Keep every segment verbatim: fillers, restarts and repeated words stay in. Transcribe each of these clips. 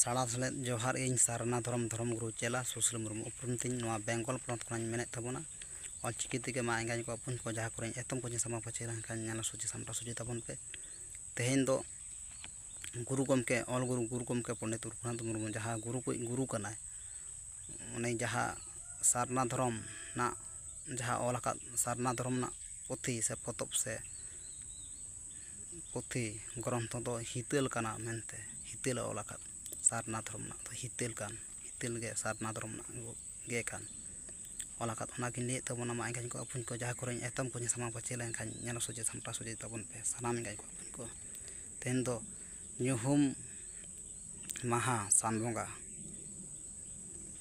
ᱥᱟᱲᱟ ᱥᱮᱞᱮᱫ ᱡᱚᱦᱟᱨ᱾ ᱤᱧ ᱥᱟᱨᱱᱟ ᱫᱷᱚᱨᱚᱢ ᱫᱷᱚᱨᱚᱢ ᱜᱩᱨᱩ ᱪᱮᱞᱟ ᱥᱩᱥᱤᱞ ᱢᱩᱨᱢᱩ ᱩᱯᱨᱩᱢ ᱛᱤᱧ᱾ ᱱᱚᱣᱟ ᱵᱮᱝᱜᱚᱞ ᱯᱚᱱᱚᱛ ᱠᱷᱚᱱᱤᱧ ᱢᱮᱱᱮᱫ ᱛᱟᱵᱚᱱᱟ, ᱚᱞᱪᱤᱠᱤ ᱛᱮᱜᱮ ᱢᱟ ᱮᱸᱜᱟᱧ ᱠᱚ ᱟᱹᱯᱩᱧ ᱠᱚ, ᱡᱟᱦᱟᱸ ᱠᱚᱨᱮᱧ ᱮᱛᱚᱢ ᱠᱚᱧ ᱥᱟᱢᱟᱝ ᱯᱟᱹᱪᱷᱤ ᱞᱮᱱᱠᱷᱟᱱ ᱧᱮᱞ ᱥᱚᱡᱷᱮ ᱥᱟᱢᱴᱟᱣ ᱥᱚᱡᱷᱮ ᱛᱟᱵᱚᱱ ᱯᱮ᱾ ᱛᱮᱦᱮᱧ ᱫᱚ ᱜᱩᱨᱩ ᱜᱚᱢᱠᱮ, ᱚᱞ ᱜᱩᱨᱩ, ᱜᱩᱨᱩ ᱜᱚᱢᱠᱮ ᱯᱚᱱᱰᱤᱛ ᱨᱚᱜᱷᱩᱱᱟᱛᱷ ᱢᱩᱨᱢᱩ, ᱡᱟᱦᱟᱸ ᱜᱩᱨᱩ ᱠᱚᱭᱤᱡ ᱜᱩᱨᱩ ᱠᱟᱱᱟᱭ, ᱩᱱᱤ ᱡᱟᱦᱟᱸ ᱥᱟᱨᱱᱟ ᱫᱷᱚᱨᱚᱢ ᱨᱮᱱᱟᱜ ᱡᱟᱦᱟᱸ ᱚᱞ ᱟᱠᱟᱫ ᱥᱟᱨᱱᱟ ᱫᱷᱚᱨᱚᱢ ᱨᱮᱱᱟᱜ ᱯᱩᱛᱷᱤ ᱥᱮ ᱯᱚᱛᱚᱵ ᱥᱮ ᱯᱩᱛᱷᱤ ᱜᱨᱚᱱᱛᱷᱚ ᱫᱚ ᱦᱤᱛᱟᱹᱞ ᱠᱟᱱᱟ ᱢᱮᱱᱛᱮ, ᱦᱤᱛᱟᱹᱞᱮ ᱚᱞ ᱟᱠᱟᱫ ᱥᱟᱨᱱᱟ ᱫᱷᱚᱨᱚᱢ ᱨᱮᱱᱟᱜ ᱫᱚ ᱦᱤᱛᱟᱹᱞ ᱠᱟᱱ, ᱦᱤᱛᱟᱹᱞ ᱜᱮ ᱥᱟᱨᱱᱟ ᱫᱷᱚᱨᱚᱢ ᱨᱮᱱᱟᱜ ᱜᱮ ᱠᱟᱱ᱾ ᱚᱞ ᱟᱠᱟᱫ ᱚᱱᱟᱜᱤᱧ ᱞᱟᱹᱭᱮᱫ ᱛᱟᱵᱚᱱᱟ, ᱢᱟ ᱮᱸᱜᱟᱧ ᱠᱚ ᱟᱹᱯᱩᱧ ᱠᱚ, ᱡᱟᱦᱟᱸ ᱠᱚᱨᱮᱧ ᱮᱛᱚᱢ ᱠᱚᱧ ᱥᱟᱢᱟᱝ ᱯᱟᱹᱪᱷᱤ ᱞᱮᱱᱠᱷᱟᱱ ᱧᱮᱞ ᱥᱚᱡᱷᱮ ᱥᱟᱢᱴᱟᱣ ᱥᱚᱡᱷᱮ ᱛᱟᱵᱚᱱ ᱯᱮ ᱥᱟᱱᱟᱢ ᱮᱸᱜᱟᱧ ᱠᱚ ᱟᱹᱯᱩᱧ ᱠᱚ᱾ ᱛᱮᱦᱮᱧ ᱫᱚ ᱧᱩᱦᱩᱢ ᱢᱟᱦᱟ ᱥᱟᱱ ᱵᱚᱸᱜᱟ,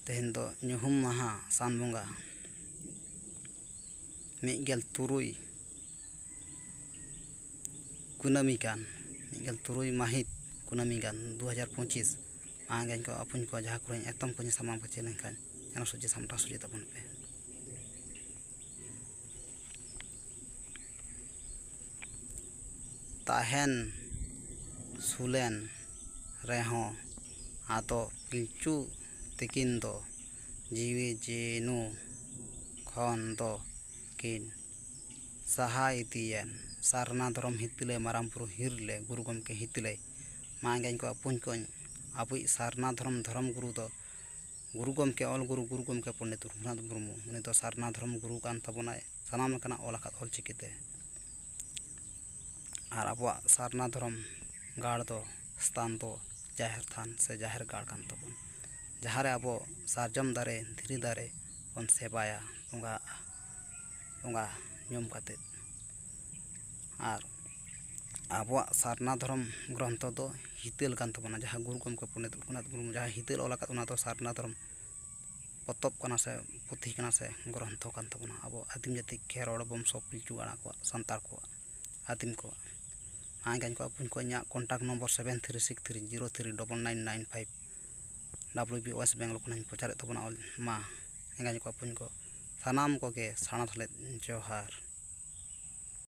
ᱛᱮᱦᱮᱧ ᱫᱚ ᱧᱩᱦᱩᱢ ᱢᱟᱦᱟ ᱥᱟᱱ ᱵᱚᱸᱜᱟ ᱢᱤᱫ ᱜᱮᱞ ᱛᱩᱨᱩᱭ ᱠᱩᱱᱟᱹᱢᱤ ᱠᱟᱱ, ᱢᱤᱫ ᱜᱮᱞ ᱛᱩᱨᱩᱭ ᱢᱟᱹᱦᱤᱛ ᱠᱩᱱᱟᱹᱢᱤ ᱠᱟᱱ ᱫᱩ ᱦᱟᱡᱟᱨ ᱯᱚᱸᱪᱤᱥ᱾ ᱢᱟ ᱮᱸᱜᱟᱧ ᱠᱚ ᱟᱹᱯᱩᱧ ᱠᱚ, ᱡᱟᱦᱟᱸ ᱠᱚᱨᱮᱧ ᱮᱛᱚᱢ ᱠᱚᱧ ᱥᱟᱢᱟᱝ ᱯᱟᱹᱪᱷᱤ ᱞᱮᱱᱠᱷᱟᱱ ᱧᱮᱞ ᱥᱚᱡᱷᱮ ᱥᱟᱢᱴᱟᱣ ᱥᱚᱡᱷᱮ ᱛᱟᱵᱚᱱ ᱯᱮ᱾ ᱛᱟᱦᱮᱱ ᱥᱩᱞᱮᱱ ᱨᱮᱦᱚᱸ ᱟᱫᱚ ᱯᱤᱞᱪᱩ ᱛᱤᱠᱤᱱ ᱫᱚ ᱡᱤᱣᱤ ᱡᱤᱱᱩ ᱠᱷᱚᱱ ᱫᱚ ᱠᱤᱱ ᱥᱟᱦᱟ ᱤᱫᱤᱭᱮᱱ᱾ ᱥᱟᱨᱱᱟ ᱫᱷᱚᱨᱚᱢ ᱦᱤᱛᱟᱹᱞᱮ, ᱢᱟᱨᱟᱝ ᱵᱩᱨᱩ ᱦᱤᱨᱞᱮ, ᱜᱩᱨᱩ ᱜᱚᱢᱠᱮ ᱦᱤᱛᱟᱹᱞᱮ᱾ ᱢᱟ ᱮᱸᱜᱟᱧ ᱠᱚ ᱟᱹᱯᱩᱧ ᱠᱚᱧ, ᱟᱵᱚᱭᱤᱡ ᱥᱟᱨᱱᱟ ᱫᱷᱚᱨᱚᱢ ᱫᱷᱚᱨᱚᱢ ᱜᱩᱨᱩ ᱫᱚ ᱜᱩᱨᱩ ᱜᱚᱢᱠᱮ, ᱚᱞ ᱜᱩᱨᱩ, ᱜᱩᱨᱩ ᱜᱚᱢᱠᱮ ᱯᱚᱱᱰᱤᱛ ᱨᱚᱜᱷᱩᱱᱟᱛᱷ ᱢᱩᱨᱢᱩ, ᱩᱱᱤ ᱫᱚ ᱥᱟᱨᱱᱟ ᱫᱷᱚᱨᱚᱢ ᱜᱩᱨᱩ ᱠᱟᱱ ᱛᱟᱵᱚᱱᱟᱭ, ᱥᱟᱱᱟᱢ ᱞᱮᱠᱟᱱᱟᱜ ᱚᱞ ᱟᱠᱟᱫ ᱚᱞ ᱪᱤᱠᱤᱛᱮ᱾ ᱟᱨ ᱟᱵᱚᱣᱟᱜ ᱥᱟᱨᱱᱟ ᱫᱷᱚᱨᱚᱢ ᱜᱟᱲ ᱫᱚ, ᱥᱛᱷᱟᱱ ᱫᱚ ᱡᱟᱦᱮᱨ ᱛᱷᱟᱱ ᱥᱮ ᱡᱟᱦᱮᱨ ᱜᱟᱲ ᱠᱟᱱ ᱛᱟᱵᱚᱱ, ᱡᱟᱦᱟᱸ ᱨᱮ ᱟᱵᱚ ᱥᱟᱨᱡᱚᱢ ᱫᱟᱨᱮ, ᱫᱷᱤᱨᱤ ᱫᱟᱨᱮ ᱵᱚᱱ ᱥᱮᱵᱟᱭᱟ, ᱵᱚᱸᱜᱟᱜᱼᱟ, ᱵᱚᱸᱜᱟ ᱧᱩᱢ ᱠᱟᱛᱮᱫ᱾ ᱟᱨ ᱟᱵᱚᱣᱟᱜ ᱥᱟᱨᱱᱟ ᱫᱷᱚᱨᱚᱢ ᱜᱨᱚᱱᱛᱷᱚ ᱫᱚ ᱦᱤᱛᱟᱹᱞ ᱠᱟᱱ ᱛᱟᱵᱚᱱᱟ, ᱡᱟᱦᱟᱸ ᱜᱩᱨᱩ ᱜᱚᱢᱠᱮ ᱯᱚᱱᱰᱤᱛ ᱨᱚᱜᱷᱩᱱᱟᱛᱷ ᱢᱩᱨᱢᱩ ᱡᱟᱦᱟᱸ ᱦᱤᱛᱟᱹᱞ ᱚᱞ ᱟᱠᱟᱫ, ᱚᱱᱟ ᱫᱚ ᱥᱟᱨᱱᱟ ᱫᱷᱚᱨᱚᱢ ᱯᱚᱛᱚᱵ ᱠᱟᱱᱟ ᱥᱮ ᱯᱩᱛᱷᱤ ᱠᱟᱱᱟ ᱥᱮ ᱜᱨᱚᱱᱛᱷᱚ ᱠᱟᱱ ᱛᱟᱵᱚᱱᱟ, ᱟᱵᱚ ᱟᱹᱫᱤᱢ ᱡᱟᱹᱛᱤ ᱠᱷᱮᱨᱣᱟᱲ ᱵᱚᱝᱥᱚ ᱯᱤᱞᱪᱩ ᱟᱲᱟᱝ ᱠᱚᱣᱟᱜ, ᱥᱟᱱᱛᱟᱲ ᱠᱚᱣᱟᱜ, ᱟᱹᱫᱤᱢ ᱠᱚᱣᱟᱜ᱾ ᱢᱟ ᱮᱸᱜᱟᱧ ᱠᱚ ᱟᱹᱯᱩᱧ ᱠᱚ, ᱤᱧᱟᱹᱜ contact number seven three six three zero three double nine nine five, W B West Bengal ᱠᱷᱚᱱᱤᱧ ᱯᱨᱚᱪᱟᱨᱮᱫ ᱛᱟᱵᱚᱱᱟ ᱚᱞ᱾ ᱢᱟ ᱮᱸᱜᱟᱧ ᱠᱚ ᱟᱹᱯᱩᱧ ᱠᱚ, ᱥᱟᱱᱟᱢ ᱠᱚᱜᱮ ᱥᱟᱨᱱᱟ ᱥᱮᱞᱮᱫ ᱡᱚᱦᱟᱨ᱾